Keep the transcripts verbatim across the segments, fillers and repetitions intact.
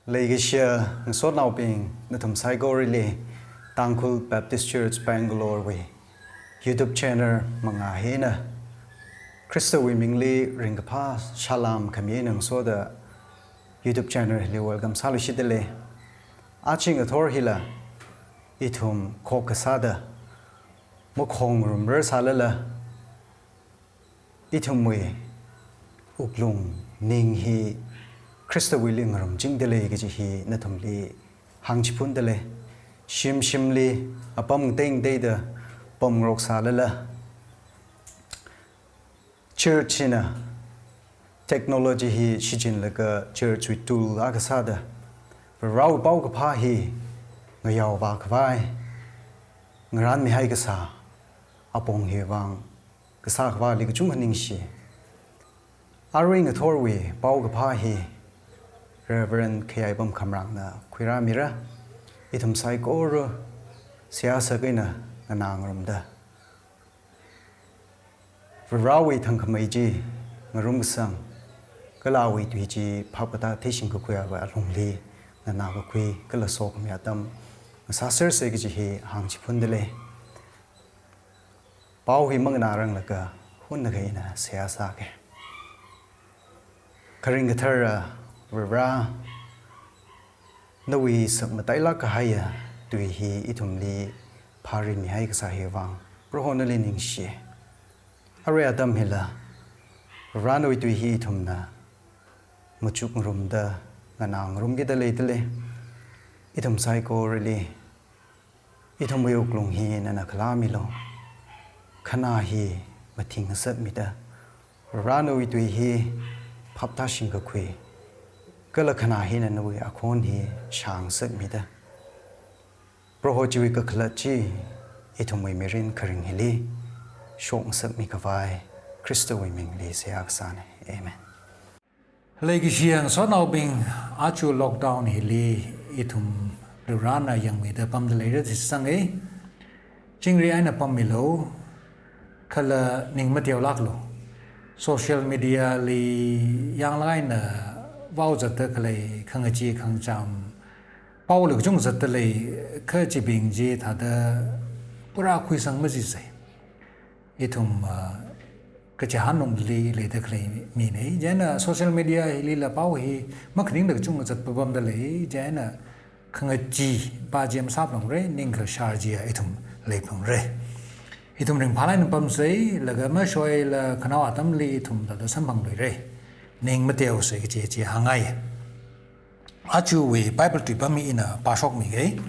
Leikashiya ngasotnaobing, nathum saikorali Tangkhul Baptist Church Bangalore wui YouTube channel mangā hina Khristawui mingli ringkaphā salam khami eina ngasoda YouTube channel hili welcome sāluishitdalei. Aja ngathor hila ithum khokkha sāda makhong ngarumrar sālala, ithumwui wuklung ning hi Khristawuili ngarumchingdalei kaji hi nathumli hāngchiphundalei. Shim shimli apam ngateingateida pamngarok sālala, church hina technology hi shichinlaga church wui tool akha sāda, Varewui paokaphā hi ngayaovā khavai, ngaranmihai kasā apong hiwui vang kasā khavāli kachungkha ningshi. Arui ngathorwui paokaphā hi Reverend Khayaipam Khamrangna khuirāmira. Ithum saikora seihā sākhuina nganā ngarumda, Varewui thangkhamei chi ngarumkasang kala awui tui chi phapkatā theishingkakhui awui alungli nganākakhui kala sokhami atam ngasāsersa kaji hi hāngchiphundalei. Pao hi manganāranglaga hunakha ina seihā sāki. Kharing kathara Vare, nawui sakmatailāk kahaiya tui hi ithumli phārimihai kasā hiwui vang Proho nali ningshi. Arui atam hila Vare nawui tui hi ithumna machuk ngarumda nganā ngarumkida leidalei. Ithum saikorali ithumwui wuklung hi nana khalāmilu. Khanā hi mathing ngasakmida, Vare nawui tui hi phaptāshingkakhui, kala khanā hina nawui akhon hi shāngasakmida, Proho chiwui kakhalat chi ithumwui mirin kharing hili shokngasakmi khavai Khristawui mingli seihā kasāna. Amen. Leikashiya ngasotnaobing, aja lockdown hili ithum Varena yangmida pamda leira chi sangei. Chingri eina pammilu, kala ning mateolāklu. Social media li yanglāk eina vaozatda khalei khangachee khangacham, paoli kachungkha zatdalei, kha chibing chi thāda pura khuisang machisa. Ithum, ah, kachihān lungli leida khalei mina. Chieina social media hilila pao hi makhaningda kachungkha zatpapamda lei. Chieina khangachee pa chi masāphalungra, ningkashar chiya ithum leiphalungra. Ithum ringphālāk eina pamsa, laga mashoila khanao atamli ithum thāda samphangluira. Ning mateosa kaji chi hāngngai. Ajawui Bible tui pam hi ina pāshokmige.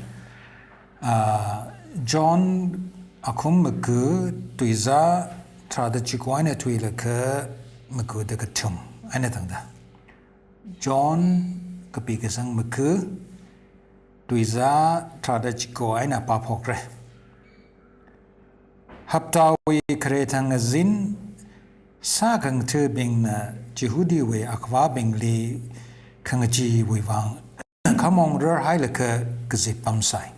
Ah, John akhum maga, tuizā tharāda chiko eina thuilaga maga da kathum eina tangda. John kapi kasang maga, tuizā tharāda chiko eina pāphokra. Haptawui khare thang azin, sākhangathabingna Jihudiwui akhavābingli khangacheewui vang khamong rarhailaga kazip pamsai.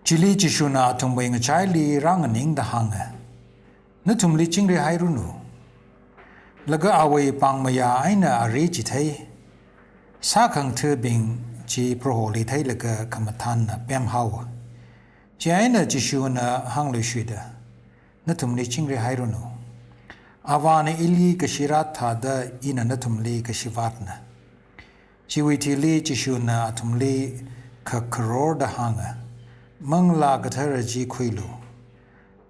Chili Jishuna athumwui ngachaili rānganingda hānga, "Nathumli chingrihairanu." Laga awui pāngmayā eina ari chithei, sākhangathabing chi Proholi theilaga khamathānna pemhaowa. Chieina Jishuna hāngluishuida, "Nathumli chingrihairanu. Avāna ili kashirāt thāda ina nathumli kashivātna." Chiwui thili Jishuna athumli khakharorda hānga, "Manglā Kathara chi khuilu.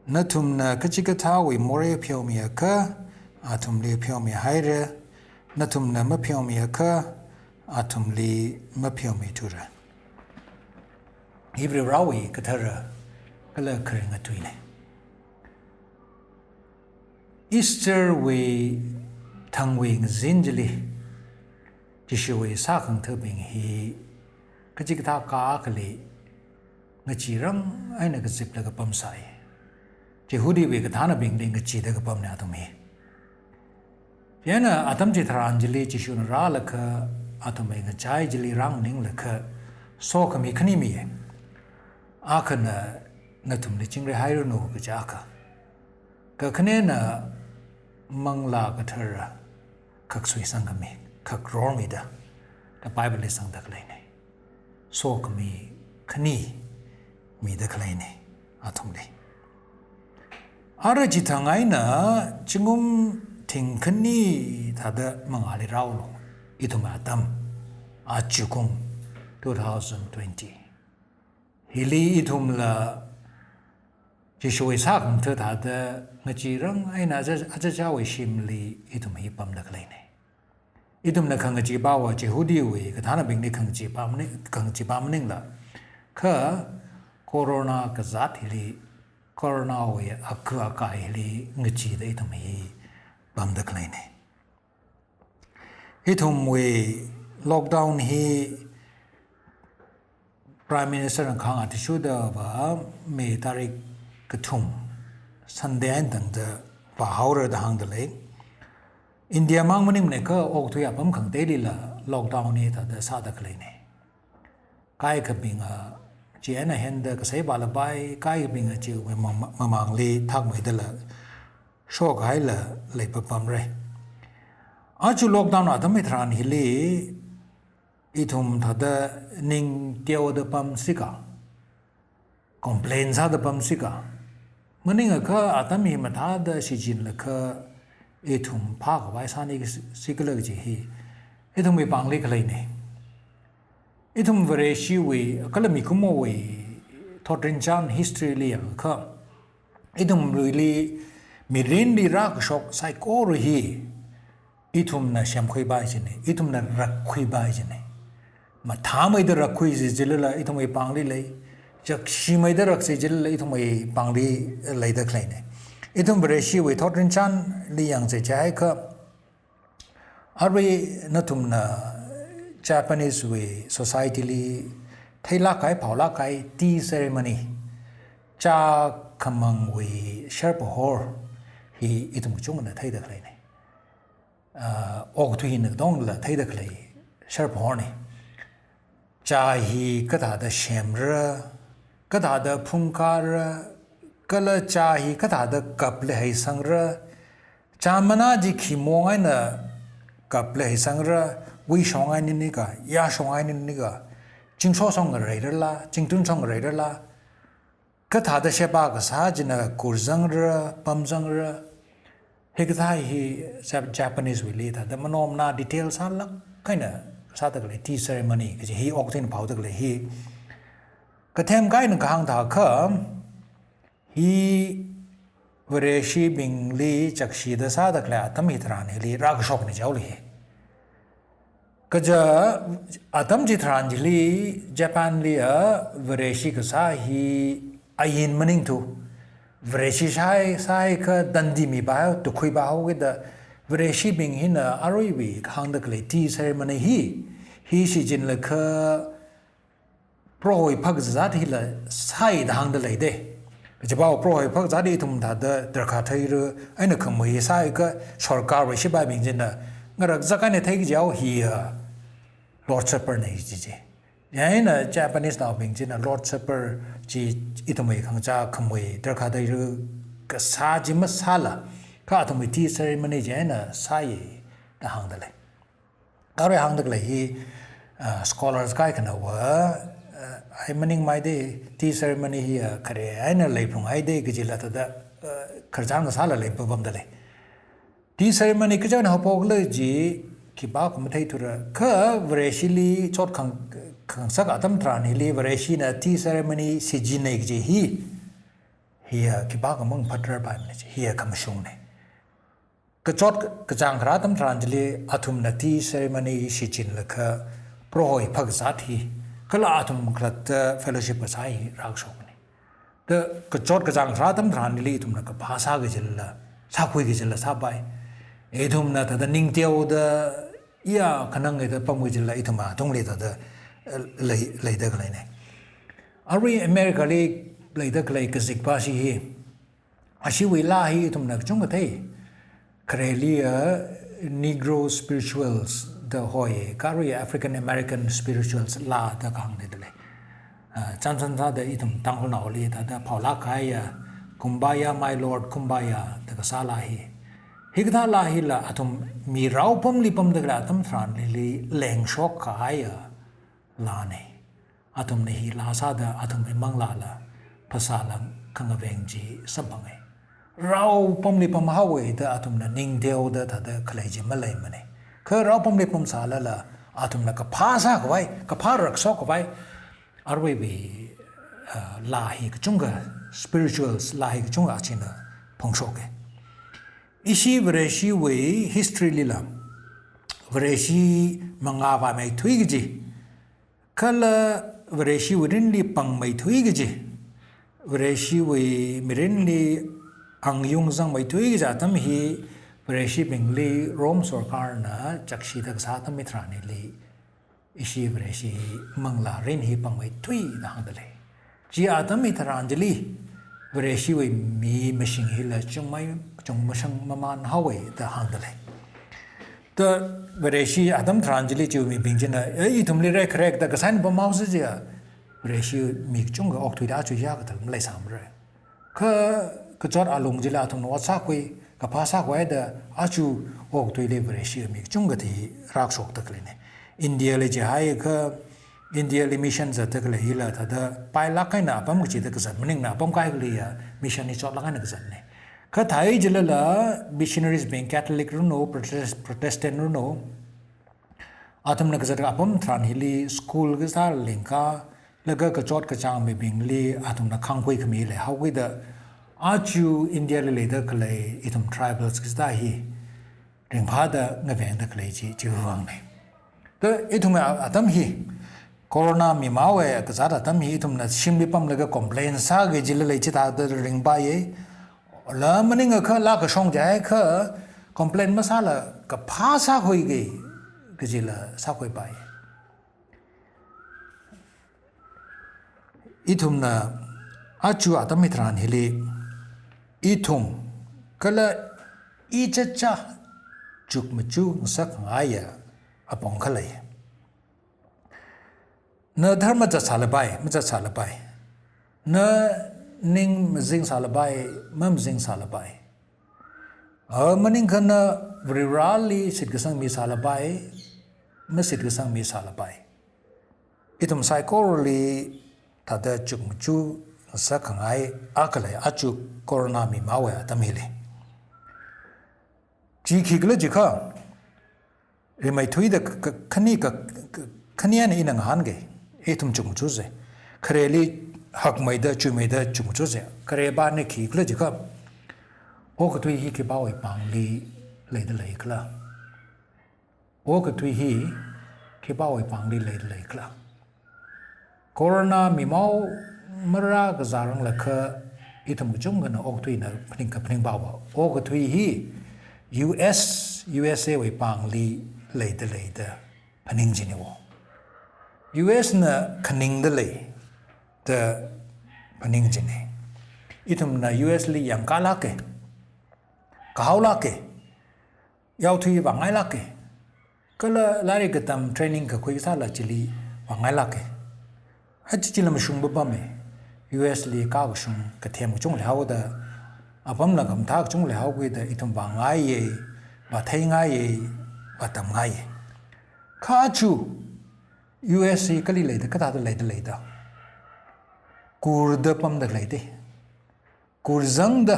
Nathumna kachikathāwui morei pheomiakha, athumli pheomihaira, nathumna mapheomiakha, athumli mapheomithura." Hi Varewui kathara kala kharinga tuina. Easter wui thangwui ngazin chili, Jishuwui sākhangathabing hi kachikathā ka akhali ngacheerang eina kaziplaga pamsai. Jihudiwui kathānabingli ngacheeda kapamna athum hi. Chieina atam chitharan chili Jishuna rālaga athumwui ngachai chili rānganinglaga sokhami khani miya. Akhana, "Nathumli chingrihairanu," kaja akha. Kakhanena Manglā Kathara khaksuisangkhami, khakrormida. da Bible li zangda khaleina. Sokhami khani mida khaleina athumli. Ara chithang eina zingkum thingkhani thāda mangāli rāhaolu. Ithum atam, ajakum two thousand twenty hili ithumla Jishuwui sākhangatha thāda ngachee rang eina aja, aja chāwui shimli ithum hi pamda khaleina. Ithumna khangachee pāva Jihudiwui kathānabingli khangachee pā maning, khangachee pā maningla, kha corona kazāt hili, coronawui akha akai hili ngacheeda ithum hi pamda khaleina. Ithumwui lockdown hi Prime Minister na kahāng athishurda va May tarik kathum Sunday eina tangda vāhaora da hāngda lei. India mang maningmana kha okathui apam khangateilila lockdown hi thāda sāda khaleina. Kaikhabinga chieina henda kasai vālapai, kaikhabinga chiwui mama-, mamangli thakmeidala shokhaila leipapamra. Aja lockdown atam hitharan hili ithum thāda ning teoda pamsi kha, complain sāda pamsi kha, maningakha atam hi mathāda shichinlaga ithum phākhavai sānisi khala kaji hi ithumwui pāngli khaleina. Ithum Vareshiwui kala mikumowui thotrinchān history li yangakha, ithumwuili mirinli rākashok saikora hi ithumna semkhuipai jina, ithumna rakkhuipai jina. Mathāmeida rakkhui chi chilala ithumwui pāngli lei, chakshimeida rak chi chilala ithumwui pāngli leida khaleina. Ithum Vareshiwui thotrinchānli yangsa jiakha, arui nathumna Japanese wui society li theilāk kahai, phaolāk kahai tea ceremony, chā khamangwui sharpahor hi ithum kachungana theida khaleina. Ah, okathui eina katongla theida khalei sharpahorna. Chā hi kathāda semra, kathāda phungkāra, kala chā hi kathāda kapli heisangra, chā mana chi khi mong eina kapli heisangra, wui shong eina nika, yā shong eina nika, chingso shong ngareirala, chingtun shong ngareirala, kathāda sheba kasā china kurzangra, pamzangra, hikathā hi Jap-, Japanese wuili thāda manomna detail sālāk eina sāda khalei tea ceremony kaji hi okathui eina phaoda khalei hi. Kathemkha eina kahāng thākha, hi Vareshibingli chakshida sāda khalei atam hitharan hili rākashokna jihaole hi. Kaja atam chitharan chili Japan liya Vareshi kasā hi ain maningthu. Vareshi sāi, sāi kha tandi mipaihaowa, tukhuipaihaowa kida Vareshibing hina aruiwui kahāngda khalei tea ceremony hi, hi shichinlaga Prohowui phakzat hila sāi da hāngda leida. Kajiva Prohowui phakzat hi ithum thāda darkar theira, eina khamui sāi kha sorkarwui shipaibing china ngarakzak eina theiki jihaowa hiya Lord Supper na hi chi chi. Chieina Japanese naobing china Lord Supper chi ithumwui khangachā khamui darkar theira kasā chi masāla, kha athumwui tea ceremony chieina sāi da hāngda lei. Arui hāngda khalei hi, ah, scholars kaikhanava, ah, ai maningmeida tea ceremony hi, ah, khare eina leiphunghaida kajila thāda, ah, khararchan kasāla leipapamda lei. Tea ceremony kaja eina haophokla chi khipākha matheithura, kha Vareshili chot khang-, khangasak atam tharan hili Vareshina tea ceremony shichinna kaji hi, hiya khipākha mangaphatrarpaimana chi, hiya khamashungna. Kachot kachāng kharā atam tharan chili athumna tea ceremony shichinlaga Prohowui phakzat hi, kala athum khalatta fellowship kasā hi rākashokna. Da kachot kachāng kharā atam tharan chili ithumna kaphā sāki kajila, sākhui kajila sāpai. Ithumna thāda ning teoda, iya khanang eida pamki kajila ithum atungli thāda, eh, lei, leida khaleina. Arui America li leida khalei kazikpa chi hi, ashiwui laa hi ithumna kachungkha thei. Khareli, ah, Negro spirituals da hoi, kha arui African American spirituals laa da kahāng leida lei. Ah, chānchān sāda ithum Tangkhulnaoli thāda phaolāk kahai ya, Kumbaya, my Lord, Kumbaya da kasā laa hi. Hikathā laa hila athum mi rao pamli pamda khalei atam tharanli lengshok kahaiya laanei. Athumna hi laa sāda athumwui manglāla phasāla khangaveng chi samphangei. Rao pamli pamhaowei da athumna ningteoda thāda khalei chi maleimanei. Kha rao pamli pamsālala athumna kaphā sākhavai, kaphā rakshok khavai, aruiwui, ah, laa hi kachungkha, spirituals laa hi kachungkha china phongshokei. Ishi Vareshiwui history lila, Vareshi mangā vāmeithui kaji, kala Vareshiwui mirinli pangmeithui kaji, Vareshiwui mirinli angyung zangmeithui kaji atam hi Vareshibingli Rome sorkarna chakshida kasā atam hitharanli ishi Vareshi manglā mirin hi pangmeithuida hāngda lei. Chi atam hitharan chili Vareshiwui mi mashing hila chungmei, chungmashang mamānhaowei da hāngda lei. Da Vareshi atam tharan chili chiwui mibing china, "Eh, ithumli reikharek da kasān pamhaosa," jiakha, Vareshi mi kachungkha okthuida aja yākha thāda maleisāmarei. Kha kachot alung chila athumna ot sākhui, kaphā sākhuida aja okathuili Vareshi mi kachungkha thei rakshokda khaleinei. Indiali chihaiakha, Indiali mission zatda khalei hila thāda pailāk eina apam kachida kazat maningla apam kaikhaliya mission hi chotlāk eina kazatnei. Kha thāi chilala missionaries bing Catholic runo, Protest-, Protestant runo, athumna kazat apam tharan hili school kasā lingkā, laga kachot kachāng mibingli athumna khangkhui khami leihaokida, aja Indiali leida khalei ithum tribals kasā hi ringphāda ngavengda khalei chi, chiwui vāngnei. Da ithum a-, atam hi, corona mimaowui kazat atam hi ithumna shimli pamlaga complain sāki jilala chithāda ringphāyei. Laa maningakha laa kashong jiakha complain masāla kaphā sākhuiki kajila sākhuipai. Ithumna aja atam hitharan hili, ithum kala ichicha chukmaja ngasakngaiya apong khalei. Na dharma zatsālapai, mazatsālapai. Na ning mazingsālapai, mamazingsālapai. A maningakha na Varivarāli shitkasang misālapai, mashitkasang misālapai. Ithum saikorali thāda chukmaja ngasakngai akha lei aja corona mimaowui atam hili. Chi khikhala jiakha, rimeithuida ka, ka, khani ka, ka, khani eina ina ngahānki, ithum chukmajasei. Khareli hakmeida, chuimeida chukmajasei. Kharepāna khikhala jiakha, okathui hi khipāwui pāngli leida leikhala. Okathui hi khipāwui pāngli leida leikhala. Corona mimao marākazā ranglakha ithum kachungkhana okathuina phaning kaphaning pāva. Okathui hi U S, U S A wui pāngli leida leida phaning chineiwo. U S na khaningda leida phaning chinei. Ithumna U S li yangkālāke, kahaolāke, yaothui vāngailāke. Kala lairik katam training kakhui sāla chili vāngailāke. Aja chila mashung papame. U S li kakashung kathem kachungkha leihaoda, apamla khamathā kachungkha leihaokida ithum vāngaiye, vātheingaiye, vātamngaiye. Kha aja U S hi kali leida, kathāda leida leida. Kurda pamda leidei. Kurzangda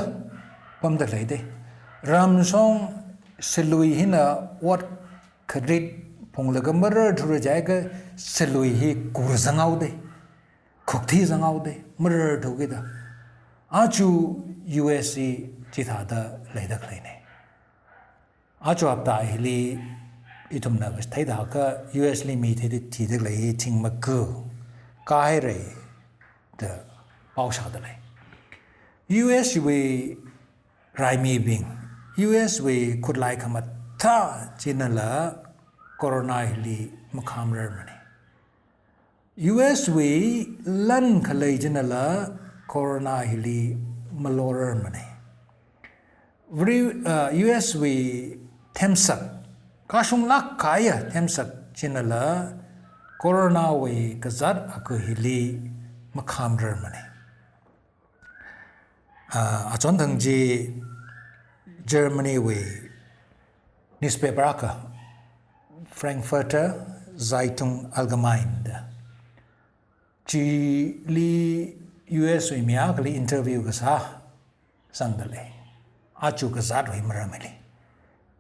pamda leidei. Ramshong sālui hina ot kharit phunglaga mararthura jiakha sālui hi kurzanghaodei. Khukthuizanghaodei. Mararthukida. Aja U S hi chithāda leida khaleinei. Aja hapta hili ithumna theida akha U S li mi thida, thida khalei hi thing maku kahairei da pao shāda lei. U S wui raimibing, U S wui khutlai khamathā chinala corona hili makhamrarmanei. U S wui lan khalei chinala corona hili malorarmanei. Vari-, uh, U S wui themsak, kashunglāk kahaiya themsak chinala corona wui kazāt akha hili makhamrarmanei. Ah, achonthang chi Germany wui newspaper akha, Frankfurter Zeitung Allgemein da. Chili U S wui mi akhali interview kasā zangda lei. Aja kazāt wui maram hili.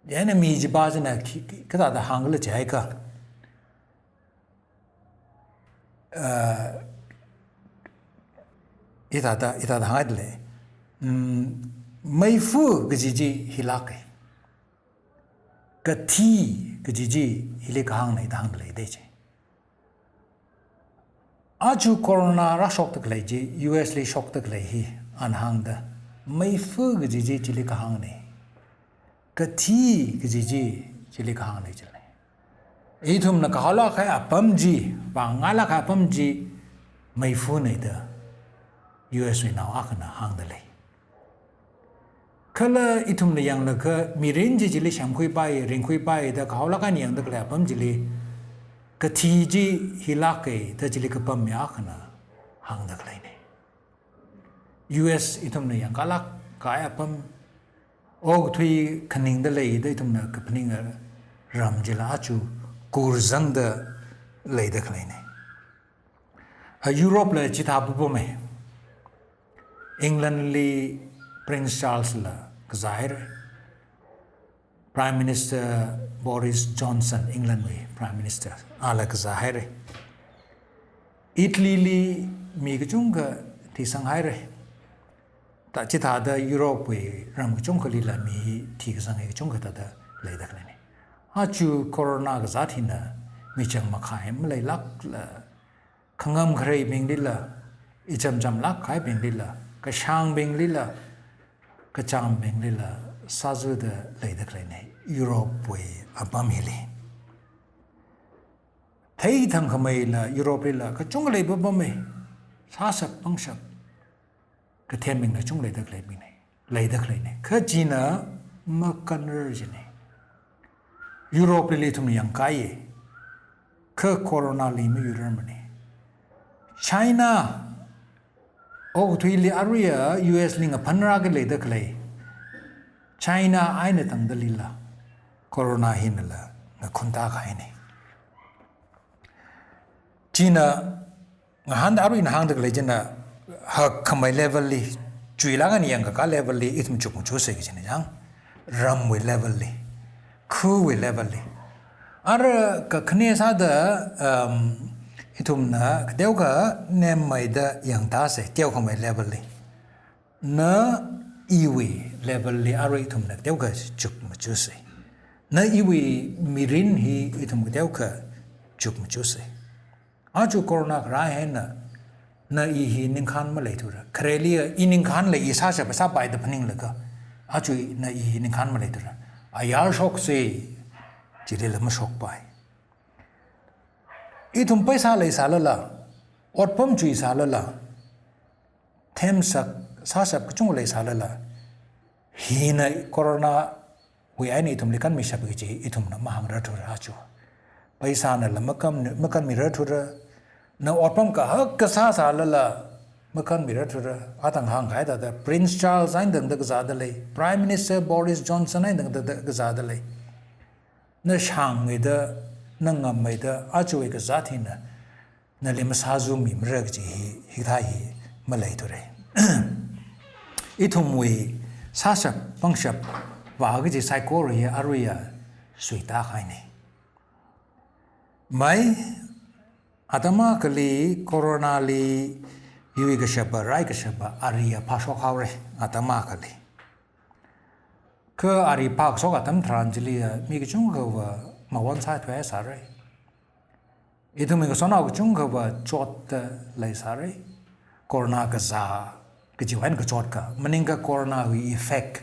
Chieina mi chipa china khi, khi, kathāda hāngkhala jiakha, uh, hithāda, hithāda hāngda lei. Mm, meifa kaji chi hilāka. Kathi kaji chi hili kahāngna da hāngda lei da chi. Aja corona rāshokda khalei chi, U S li shokda khalei hi, ana hāngda, meifa kaji chi chili kahāngna. Kathi kaji chi chili kahāngna jilei. Ithumna kahaolāk kahai apam chi, vāngailāk kahai apam chi, meifana da U S wui nao akhana hāngda lei. Kala ithumna yanglaga mirin chi chili semkhuipai, ringkhuipai da kahaolāk eina yangda khalei apam chili, kathi chi hilāka da chili kapam mi akhana hāngda khaleina. U S ithumna yangkālāk kahai apam, okathui khaningda lei da ithumna kaphaninga ram chila aja kurzangda leida khaleina. A Europe la chithā papama. England li Prince Charles la kazāhaira. Prime Minister Boris Johnson, England wui Prime Minister, ala kazāhaira. Italy li mi kachungkha thisanghaira. Ta chithāda Europe wui ram kachungkhali la mi thikazang hi kachungkha thāda leida khaleina. Aja corona kazāt hina michang makhai maleilākla, khangam khareibinglila, ichamchamlāk kahaibinglila, kashāngbinglila, kachāmbinglila, sāzada leida khaleina, Europe wui apam hili. Theithang khameila, Europe lila, kachungkha lei papama, sāshap pangshap kathembingla chungkha leida khaleibingna, leida khaleina. Kha china makanrar jina. Europe lila ithum yangkāya. Kha corona li mayurarmana. China, okathuili aruiya U S li ngaphanrākha leida khalei. China eina tangda lila, corona hinala ngakhunta kahaina. China ngahānda arui ina hāngda khalei china hakkhamei level li, chuilāk eina yangkakā level li ithum chukmajasa kajina chang. Ramwui level li, khawui level li. Ara kakhane sāda, um, ithumna kateokha nemmeida yangtāsa, teokhamei level li. Na iwui level li arui ithumna kateokha chukmajasa. Na iwui mirin hi ithum kateokha chukmajasa. Aja corona kharā eina, na i hi ningkhān maleithura. Khareli i ningkhān lei, i sāshap sāpai da phaninglaga, aja na i hi ningkhān maleithura. Ayar shoksa, chilila mashokpai. Ithum paisa leisālala, otpam chuisālala, themsak, sāshap kachungkha leisālala, hina corona wui eina ithumli kanmishap kaji ithumna mahāngrarthura aja. Paisanala makan, makanmirarthura, na otpam kahak kasāsālala makanmirarthura, atang hāngkahai thāda Prince Charles eina tangda kazāda lei, Prime Minister Boris Johnson eina tangda kazāda lei. Na shāngmeida, na ngammeida, ajawui kazāt hina nali masāzumimara kaji hi, hithā hi maleithura. Ithumwui sāshap pangshap vā kaji saikora hi aruiya suita kahaina. Mai, atam akhali corona li yuikashapa, raikashapa, ariya phāshok haora, atam akhali. Kha ari phākashok atam tharan chiliya, mi kachungkhava mawon sāthuihaisāra. Ithumwui kasonao kachungkhava chotta leisāra. Corona kazā, kajiwui eina kachotka, maningakha corona wui effect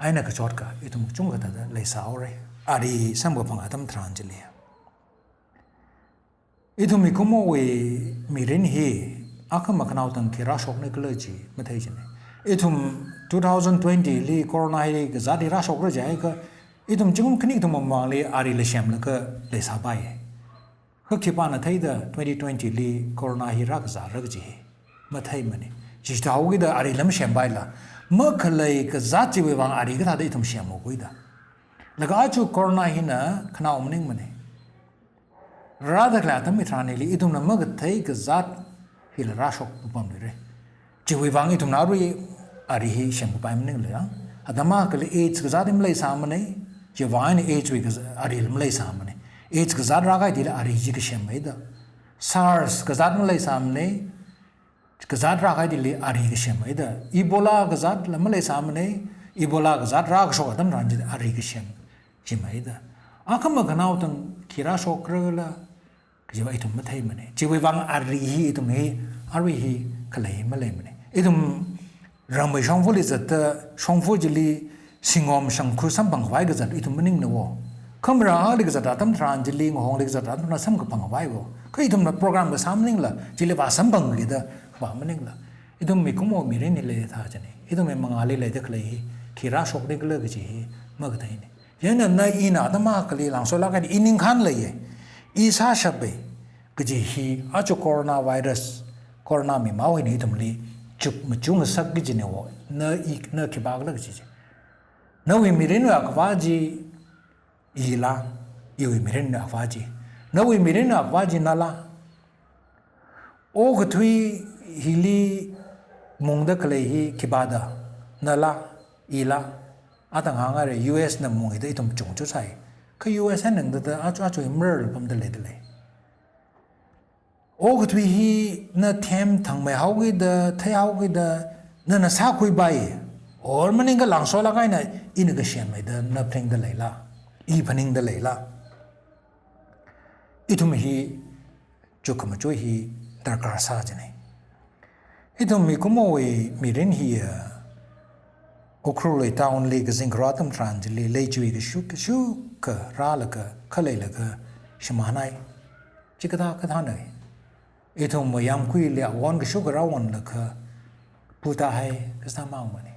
eina kachotka, ithum kachungkha thāda leisāhaora. Ari samkaphang atam tharan chiliya. Ithum mikumowui mirin hi, akhama khanao tangkhi rāshokna khala chi mathei china. Ithum two thousand twenty li corona hi kazāt hi rāshokra jiakha, ithum zingkum khani kathum mamangli arila semlaga leisāpai. Kha khipāna theida twenty twenty li corona hi rākazāra kaji hi matheimana. Chithāhaokida arila masempaila, makhalei kazāt chiwui vang ari kathāda ithum shemhaokhuida. Laga aja corona hina khanao maningmana. Rāda khalei atam hitharan hili ithumna makathei kazāt hila rāshok pamlire. Chiwui vang ithumna arui ari hi shemkapai maningla. Atam akhali AIDS kazāt hi maleisāmana. Chiwui vang eina AIDS wui kazā-, ari maleisāmana. AIDS kazāt rākahai thili ari chi kashem haida. SARS kazāt maleisāmana. Kazāt rākahai thili ari kashem haida. Ebola kazātla maleisāmana. Ebola kazāt rākashok atam tharan chi ari kashem, shemhaida. Akhama khanaotang khi rāshokra khala kajiva ithum matheimana. Chiwui vang ari hi ithum hi, arui hi khalei maleimana. Ithum ramwui shongfali zatda, shongfa chili singom shangkhu samphangkhavai kazat ithum maningna wo. Khamarāli kazat atam tharan chili, ngahongli kazat atam tharan samkaphangkhavai wo. Kha ithumna program kasā maningla, chili vāsamphangkida vā maningla. Ithum mikumo mirin hili thā china. Ithumwui mangāli leida khalei hi khi rāshokra khala kaji hi makatheina. Chieina na ina atam akhali langsolāk eina i ningkhān leiya, i sāshapa kaji hi aja coronavirus, corona mimao hina ithumli chukmajung ngasakki kajina wo, na i, na khipākhala kaji chi. Nawui mirinwui akhavā chi ila, iwui mirinwui akhavā chi. Nawui mirinwui akhavā chi nala. Okathui hili mungda khalei hi khipāda, nala, ila. Atang hāngngaira U S na mungida ithum chungchu sai. Kha U S na ningda da aja aja hi marar pamda leida lei. Okathui hi na them thangmeihaokida, theihaokida, nana sākhuipai. Or maningakha langsolāk eina ina kashem haida na phaningda leila, i phaningda leila. Ithum hi chukkhamaja hi darkar sā china. Ithum mikumowui mirin hi, ah, Ukhrulwui town li kazing kharā atam tharan chili leichui kashuk kashuk kha rālaga, khaleilaga shimānhai. Chikathā kathāna. Ithum mayamkuili awon kashuk kha rāwonlaga putāhai kasā mangmana.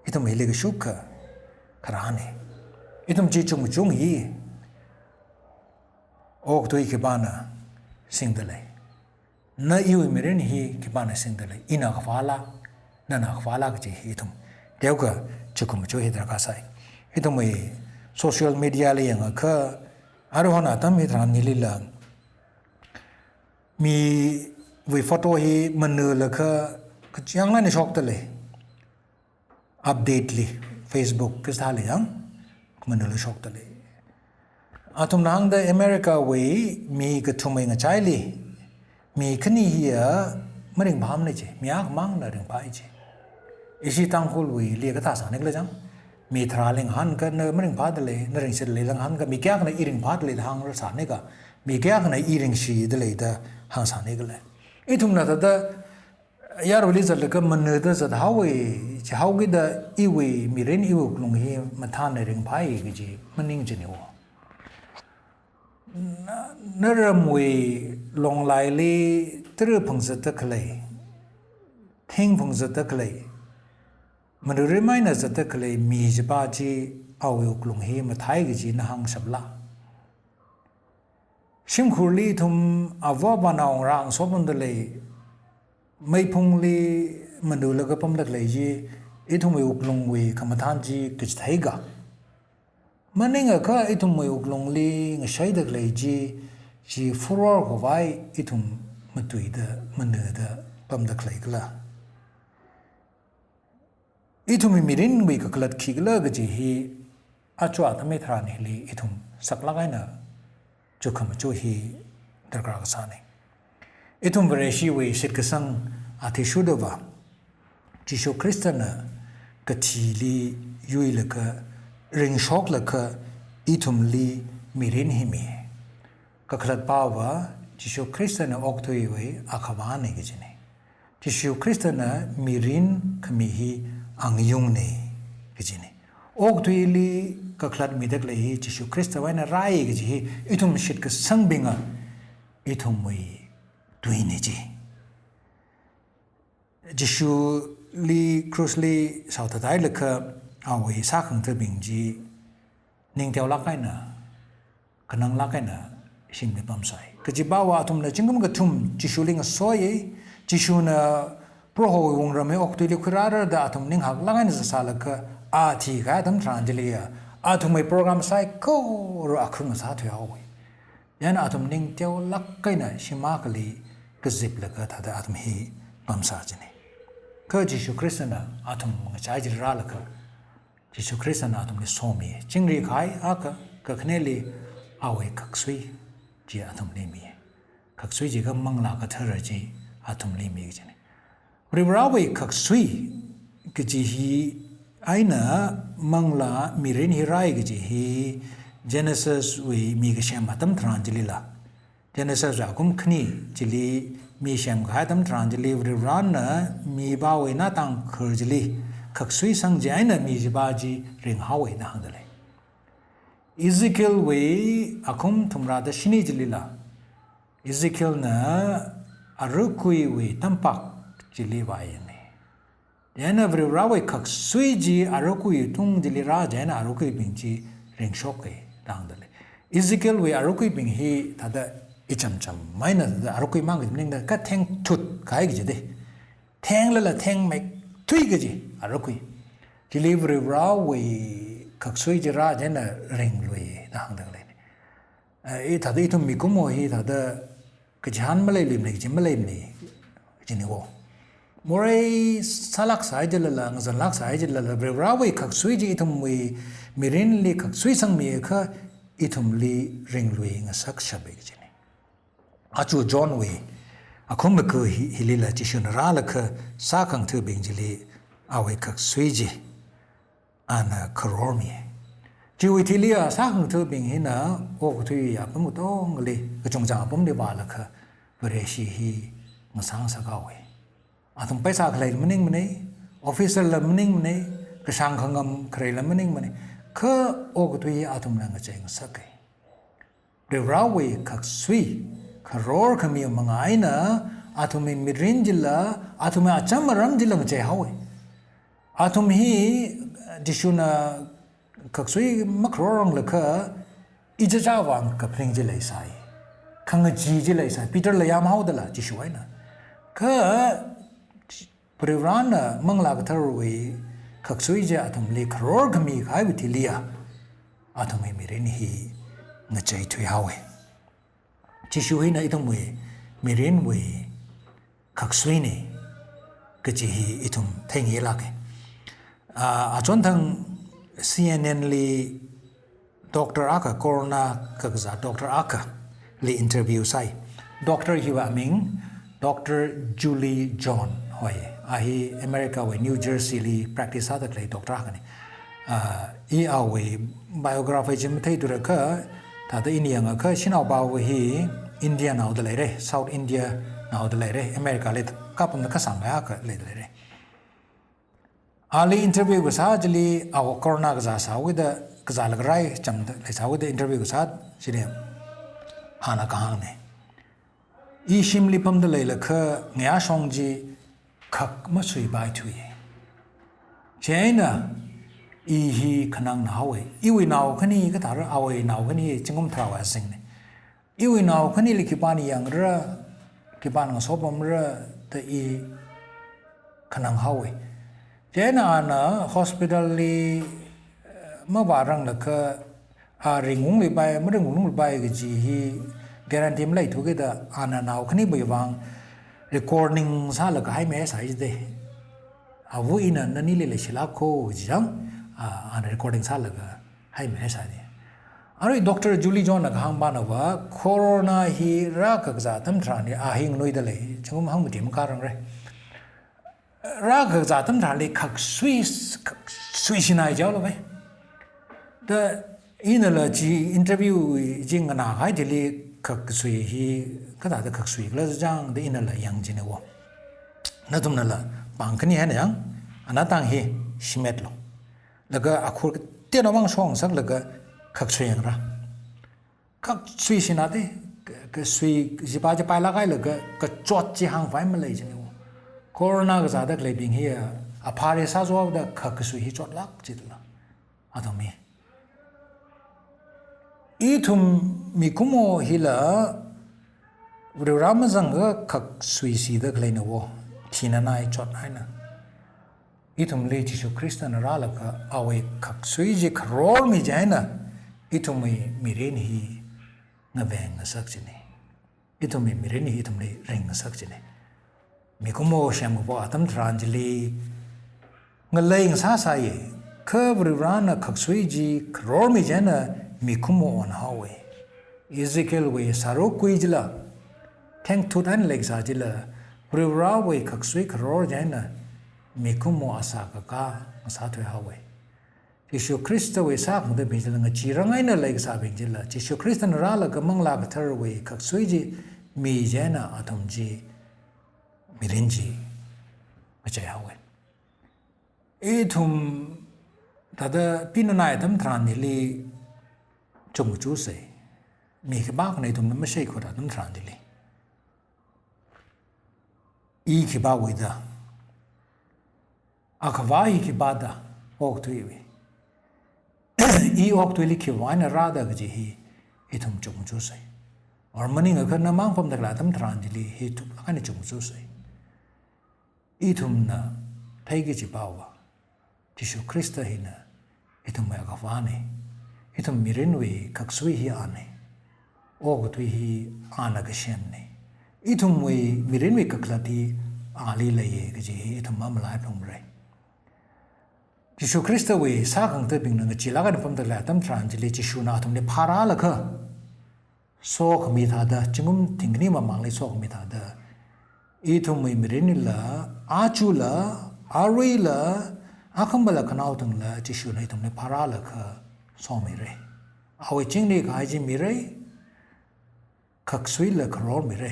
Ithum hili kashuk kha kharāna. Ithum chi chungchung hi okathui khipāna singda lei. Na iwui mirin hi khipāna singda lei. Ina akhavāla, nana akhavāla kaji hi ithum teokha chukkhamaja hi darkar sai. Ithumwui social media li yangakha, aruihon atam hitharan hilila miwui photo hi manalaga kachāng eina shokda lei. Update li, Facebook kasāli yang, manala shokda lei. Athumna hāngda America wui mi kathumwui ngachaili, mi khani hiya maringphāmana ji, mi akhamangna ringphāi ji. Ishi Tangkhulwuili kathā sānikhala jang, mi tharā linghan ka na maringphāda lei, na ringshida lei langhan ka, mi kayākhana i ringphāda lei da hāngsānika, mi kayākhana i ringshida lei da hāngsānikhala. Ithumna thāda yaruili zatlaga manada zathaowa, chihaokida iwui mirin iwui wuklung hi mathāna ringphāi kaji maning china wo. Na, naramwui longlaili tara phungzatda khalei, thing phungzatda khalei, manara maina zatda khalei mi chipa chi awui wuklung hi mathāi kaji na hāngshapla. Shimkhurli ithum ava avānao ngarā ngasopamda lei, meiphungli manalaga pamda khalei chi, ithumwui wuklungwui khamathān chi kachitheika. Maningakha ithumwui wuklungli ngashaida khalei chi, chi furor khavai ithum matuida, manada pamda khaleikhala. Ithumwui mirinwui kakhalat khikhala kaji hi, aja atam hitharan hili ithum saklāk eina chukkhamaja hi darkar kasāna. Ithum Vareshiwui shitkasang athishurdava, Jishu Khristana kathili yuilaga, ringshoklaga, ithumli mirin hi mi. Kakhalat pava, Jishu Khristana okathuiwui akhavāna kajina. Jishu Khristana mirin khami hi angayungna kajina. Okathuili kakhalat mida khalei hi Jishu Khristawui eina rāi kaji hi ithum shitkasangbinga ithumwui tuina ji. Jishuli krushli shaothathailaga awui sākhangathabing chi ningteolāk eina, kananglāk eina shimli pamsai. Kaji pava athumna zingkum kathum Jishuli ngasoya, Jishuna Prohowui wungram hi okathuili khuirāra da athum ning haklāk eina sāsālaga, a thikahai atam tharan chiliya, athumwui program saikora akhung sāthuihaowa. Chieina athum ning teolāk eina shim akhali kaziplaga thāda athum hi pamsā jina. Kha Jishu Khristana athum ngachai chi rālaga, Jishu Khristana athumli somi, chingri kahai akha, kakhaneli awui khaksui chi athumli mi. Khaksui jiakha Manglā Kathara chi athumli mi kajina. Varivarāwui khaksui kaji hi eina manglā mirin hi rāi kaji hi Genesis wui mikasem atam tharan chilila, Genesis akum khani chili mi semkahai atam tharan chili Varivarāna mipāwui eina tangkhar chili khaksui sang chi eina mi chipā chi ringhaowa da hāngdalei. Ezekielwui akum thumrāda shini chilila, Ezekielna arakuiwui tampak chili vāyangna. Chieina Varivarāwui khaksui chi arakui tung chili rā chieina arakuibing chi ringshoka da hāngdalei. Ezekielwui arakuibing hi thāda ichamcham eina thāda arakui mang kaji maningda katheng thutkahai kaji da. Thenglala thengmeithui kaji arakui. Chili Varivarāwui khaksui chi rā chieina ringlui da hāngdalei. Eh, i thāda ithum mikumo hi thāda kachihān maleilui mana, kachi maleimana, kajina wo. Morei sālāk sāi chilala, ngazanlāk sāi chilala, Varivarāwui khaksui chi ithumwui mirinli khaksui sangmiakha ithumli ringlui ngasakshapa kajina. Aja Johnwui akhum maga hi, hilila Jishuna rālaga sākhangathabing chili awui khaksui chi ana kharor mi. Chiwui thili a sākhangathabing hina okathui apam katongali, kachungchang apamli vālaga Vareshi hi ngasāngasakhaowa. Athum paisa khalei maningmana, officer la maningmana, kashāng khangam khareila maningmana, kha okathui athumna ngachei ngasaka. Varivarāwui khaksui kharor khami manga eina athumwui mirin chila, athumwui acham aram chila ngacheihaowa. Athum hi Jishuna khaksui makharorranglakha ichichā vang kaphaning chi leisai, khangachee chi leisai, Peterla yamhaodala Jishu eina. Kha Varivarāna Manglā Katharawui khaksui chi athumli kharor khami kahaiwui thiliya, athumwui mirin hi ngacheithuihaowa. Jishu hina ithumwui mirinwui khaksuina kaji hi ithum theingailāka. Ah, achonthang C N N li doctor akha, corona kakazā doctor akhali interview sāi. Doctor hiwui aming Doctor Julie John hoi. A hi America wui New Jersey li practice sāda khalei doctor akhana. Ah, i awui biography chi matheithurakha, thāda ina yangakha shanaopāwui hi India naoda leira, South India naoda leira, America li kapamda kasāngai akha leida leira. Ali interview kasā chili, awo corona kazā sāwuida, kazālaga rai chamda leisāwuida interview kasā chili, ana kahāngna. I shimli pamda leilakha ngayā shong chi khak masuipaithuwa. Chieina i hi khanangnahaowa. Iwui nao khani kathāra, awui nao khani zingkum tharāwui azingna. Iwui nao khanili khipāna yangra, khipāna ngasopamra da i khananghaowa. Chieina ana hospital li, eh, mavāranglakha, a ringungluipai, maringungluipai kaji hi guarantee maleithu kida ana nao khaniwui vang recording sālaga haimei sāi jida. Awo ina nanili leishilāko kaji chang, a, ana recording sālaga haimei sāi. Arui Doctor Julie John na kahāng pānava, corona hi rākakazā atam tharanli a hi nganuida lei, zingkum hangmati makārangra. Rākakazā atam tharanli khaksui, khaksui shinai jaolo bai. Da inala chi interview chi nganākahai chili khaksui hi, kathāda khaksui khala chang da inala yang jina wo. Nathumnala pāng khani eina yang, anatang hi shimetlu. Laga akhur kateonao mang shongsaklaga khaksui yangra. Khaksui shinada, ka, kasui, zipā chi pailāk hailaga, kachot chi hāngpai malei jina wo. Corona kazāda khaleibing hi, a, aphāli sāzawuda khaksui hi chotlāk jidala. Athum hi. Ithum mikumo hila, Varivarā mazangakha khaksui shida khaleina wo. thinanai chothaina. Ithumli Jishu Khristana rālaga awui khaksui chi kharor mi chieina, ithumwui mirin hi ngaveng ngasak china. Ithumwui mirin hi ithumli ring ngasak china. Mikumo semkaphok atam tharan chili ngalei ngasāsāya, kha Varivarana khaksui chi kharor mi chieina mikumo onhaowa. Ezekielwui sāruk kui chila, thengthut eina leikasā chila, Varivarawui khaksui kharor chieina mikumo asā kakā ngasāthuihaowa. Jishu Khristawui sākhangathabing chila ngachee rang eina leikasābing chila, Jishu Khristana rālaga Manglā Katharawui khaksui chi mi chieina athum chi mirin chi ngacheihaowa. Ithum thāda pinanai atam tharan chili chukmajasa. Mi khipākhana ithumna masheikhut atam tharan chili, i khipāwui da, akhavā hi khipā da, okathuiwui, i okathuili khiwui eina rāda kaji hi ithum chukmajasa. Or maningakha namang pamda khalei atam tharan chili hi thuklāk eina chukmajasa. Ithumna theiki kaji pava, Jishu Khrista hina ithumwui akhavāna. Ithum mirinwui khaksui hi ana. Okathui hi ana kasemna. Ithumwui mirinwui kakhalat hi ali leiya kaji hi ithum mamalai phalungmara. Jishu Khristawui sākhangathabingna ngacheelāk eina pamda khalei atam tharan chili Jishuna athumli phārālaga, sokhami thāda, zingkum thingkhani mamangli sokhami thāda, ithumwui mirinlila, ajala, aruila, akhamala khanaothangla, Jishuna ithumli phārālaga somira. Awui chingri kahai chi mira, khaksuila kharor mira.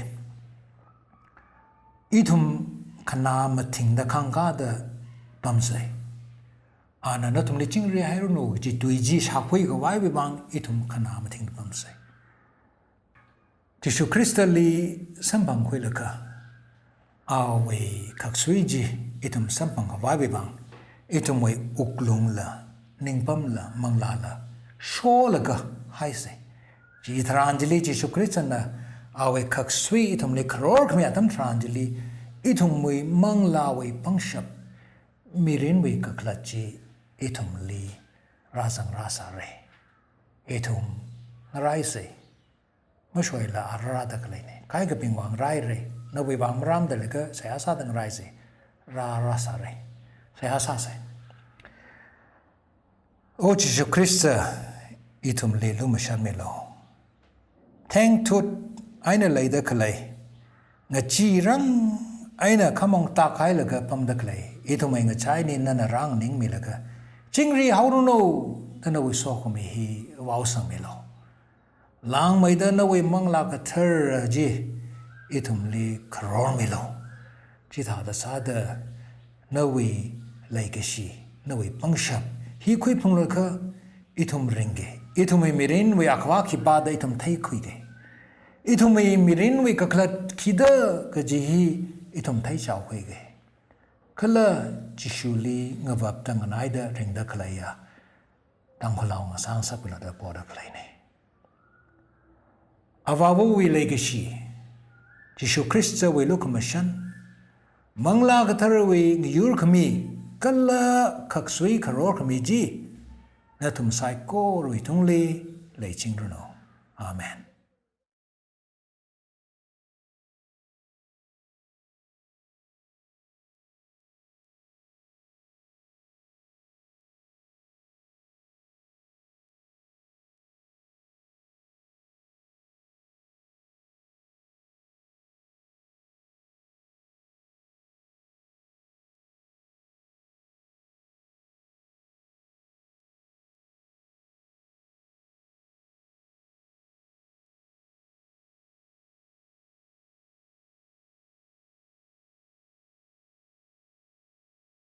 Ithum khanā mathingda khangkāda pamsa. Ana nathumli chingri hairanu kaji tui chi shākhui khavaiwui vang ithum khanā mathingda pamsa. Jishu Khristali samphangkhuilaga, awui khaksui chi ithum samphang khavaiwui vang, ithumwui wuklungla, ningpamla, manglāla sholaga haisa. Chitharan chili Jishu Khristana awui khaksui ithumli kharor khami atam tharan chili, ithumwui manglāwui pangshap, mirinwui kakhalat chi ithumli rāzang rāsāra. Ithum ngaraisa. Mashoila ara rāda khaleina. Kaikhabingwui vang raira. Nawui vang maram da laga seihā sāda ngaraisa. Rā rāsāra. Seihā sāsa. O Jishu Khrista, ithumli lumashanmilu. Thengthut eina leida khalei, ngachee rang eina khamong tākhailaga pamda khalei ithumwui ngachaili nana rānganingmilaga, chingri haoranu da nawui sokhami hi vaosangmilu. Langmeida nawui Manglā Kathara chi ithumli kharormilu. Chithāda sāda nawui leikashi, nawui pangshap hi khuiphunglaga ithum ringki. Ithumwui mirinwui akhavā khipā da ithum theikhuiki. Ithumwui mirinwui kakhalat khida kaji hi ithum theichaokhuiki. Kala Jishuli ngavapda nganaida ringda khaleiya Tangkhulnao ngasā ngasakmilu da poda khaleina. Avāvawui leikashi, Jishu Khristawui lukhamashan, Manglā Katharawui ngayurkhami, kala khaksui kharor khami chi, nathum saikorawui tungli leichingranu. Amen.